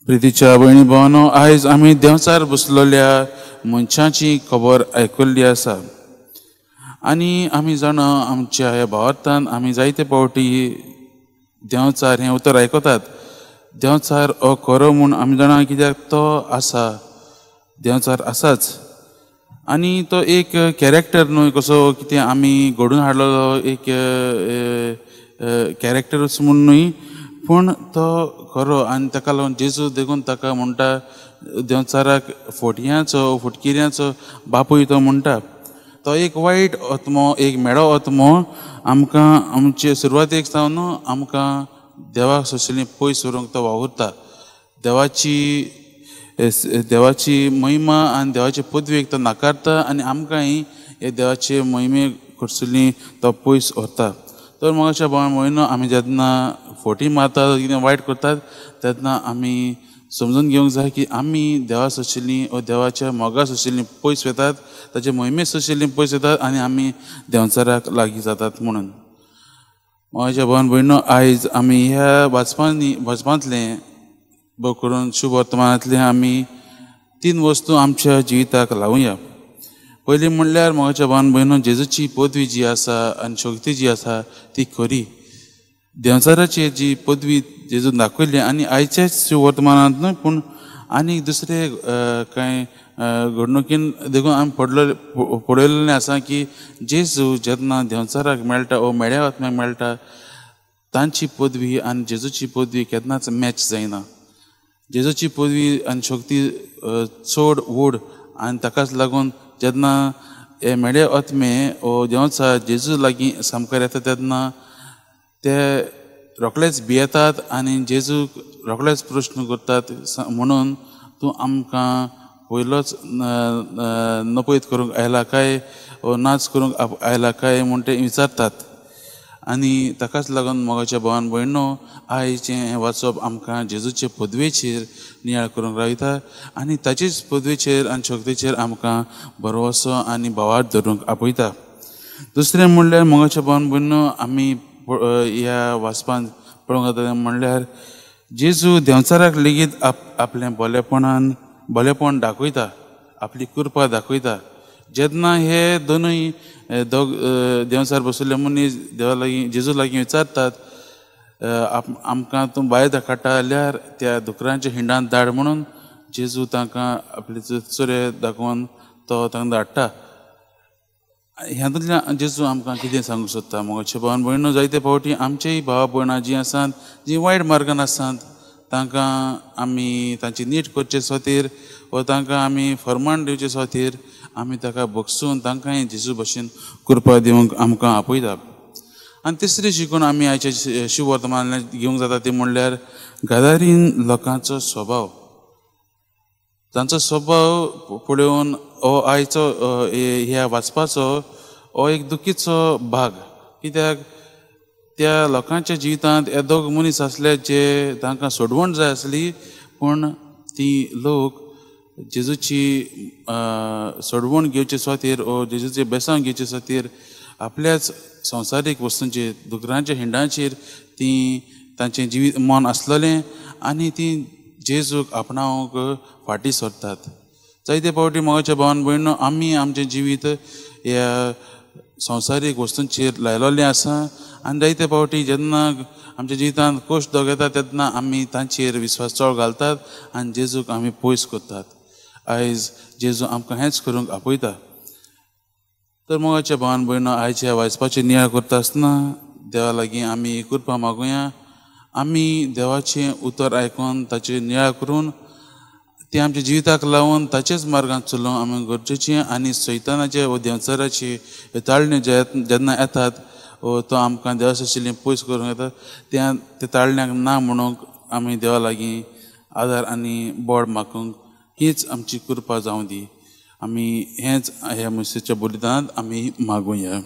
प्रितीच्या भयणी भावानो, आयज आमी देंवचार बसलेल्या मनशाची खबर आयकल्ली आसा आनी आमी जाणा आमच्या ह्या भावार्थान आमी जायते फावटी देंवचार हें उतर आयकतात। देंवचार हो खरो म्हूण आमी जाणा कित्याक तो आसा, देंवचार आसाच आनी तो एक कॅरेक्टर न्हय कसो कितें आमी घडून हाडलेलो एक कॅरेक्टरूच म्हूण न्हय, पूण तो खरो आनी ताका लागून जेजू देखून ताका म्हणटा देंवचाराक फोटयांचो फुटकिऱ्यांचो बापूय तो म्हणटा। तो एक वायट आत्मो, एक मेळो आत्मो आमकां आमचे सुरवातेक सावन आमकां देवाक सोशली पयस व्हरूंक तो वावुरता। देवाची देवाची महिमा आनी देवाचे पदवेक तो नाकारता आनी आमकांय हे देवाचे महिमे कडसुली तो पयस व्हरता। तर मोगाच्या भावा भयणो, आमी जेन्ना फोटी मारतात कितें वायट करतात तेन्ना आमी समजून घेवंक जाय की आमी देवा सोशिल्लीं वा देवाच्या मोगा सोशिल्लीं पयस वतात, ताचे मोहिमे सोशिल्लीं पयस वतात आनी आमी देंवचाराक लागीं जातात म्हणून। मोगाच्या भावान भयणो, आयज आमी ह्या वाचपांनी वाचपांतलें बरो करून शुभ वर्तमानांतलें आमी तीन वस्तू आमच्या जिविताक लावुया। पयलीं म्हणल्यार मोगाच्या भावान भयणो, जेजूची पदवी जी आसा आनी शक्ती जी आसा ती खरी। देंवचाराची जी पदवी जेजून दाखयली आनी आयच्याच वर्तमानांत न्हय पूण आनी दुसरे कांय घडणुकीन देखून आमी पळयल्लें आसा की जेजू जेन्ना देंवचाराक मेळटा ओ मेळ्या आत्म्याक मेळटा तांची पदवी आनी जेजूची पदवी केन्नाच मॅच जायना। जेजूची पदवी आनी शक्ती चड व्हड आनी ताकाच लागून जेन्ना हे मेळे आत्मे ओ देंवचार जेजू लागीं सामकार येता तेन्ना ते रोखडेच भियेतात आनी जेजूक रोखडेच प्रश्न करतात म्हणून तूं आमकां पयलोच नपयत करूंक आयला काय वो नाच करूंक आयला काय म्हूण ते विचारतात। आनी ताकाच लागून मोगाच्या भावान भयणो, आयचें हें वाचप आमकां जेजूचे पदवेचेर नियाळ करूंक रावता आनी ताचेच पदवेचेर आनी शक्तीचेर आमकां भरवसो आनी भावार्थ धरूंक आपयता। दुसरें म्हणल्यार मोगाच्या भावान भयणो, आमी ह्या वाचपान पळोवंक जाता म्हणल्यार जेजू देंवचाराक लेगीत आपलें बोलेपणान बोलेपण दाखयता, आपली कृपा दाखयता। जेन्ना हे दोनूय दोग देंवचार बशिल्ले मनीस देवा लागीं जेजू लागीं विचारतात आमकां तूं भायर काडटा जाल्यार त्या दुकरांच्या हिंडांत धाड म्हणून जेजू तांकां आपले चोरे दाखोवन तो तांकां धाडटा। ह्यातूंतल्यान जेजू आमकां कितें सांगूंक सोदता? मोगाच्या भावान भयणो, जायते फावटी आमचेय भावा भयणां जीं आसात जीं वायट मार्गान आसात तांकां आमी तांची नीट करचे खातीर वा तांकां आमी फर्माण दिवचे खातीर आमी ताका बगसून तांकांय जेजू भशेन कृपा दिवंक आमकां आपयता। आनी तिसरी शिकून आमी आयच्या शिव वर्तमानांतल्यान घेवंक जाता ती म्हणल्यार गदारीन लोकांचो स्वभाव। तांचो स्वभाव पळोवन हो आयचो ह्या वाचपाचो हो एक दुखीचो भाग, कित्याक त्या लोकांच्या जिवितांत हे दोग मनीस आसले जे तांकां सोडवण जाय आसली पूण ती लोक जेजूची सोडवण घेवचे खातीर ओ जेजूचे बेसांव घेवचे खातीर आपल्याच संवसारीक वस्तूंचेर दुकरांच्या हिंडांचेर ती तांचें जिवीत मन आसलेलें आनी ती जेजूक आपणावंक फाटीं सरतात। जायते फावटी मोगाच्या भावान भयणो, आमी आमचें जिवीत ह्या संवसारीक वस्तूंचेर लायलेलें आसा आनी जायते फावटी जेन्ना आमच्या जिवितांत कश्ट दोग येता तेन्ना आमी तांचेर विस्वास चड घालतात आनी जेजूक आमी पयस करतात। आयज जेजू आमकां हेंच करूंक आपयता। तर मोगाच्या भावान भयणो, आयच्या वाचपाचेर नियाळ करता आसतना देवा लागीं आमी कृपा मागुया, आमी देवाचें उतर आयकून ताचेर नियाळ करून तें आमच्या जिविताक लावन ताचेच मार्गान चलोवंक आमी गरजेचें आनी सैतानाचे वा देंवचाराचे ताळणे जेन्ना येतात वो तो आमकां देवा आशिल्लें पयस करूंक येता त्या त्या ताळण्याक ना म्हणूंक आमी देवा लागीं आदार आनी बोड मागूंक हीच आमची कृपा जावं दी। आमी हेंच ह्या मनशाच्या बलिदानांत आमी मागुया।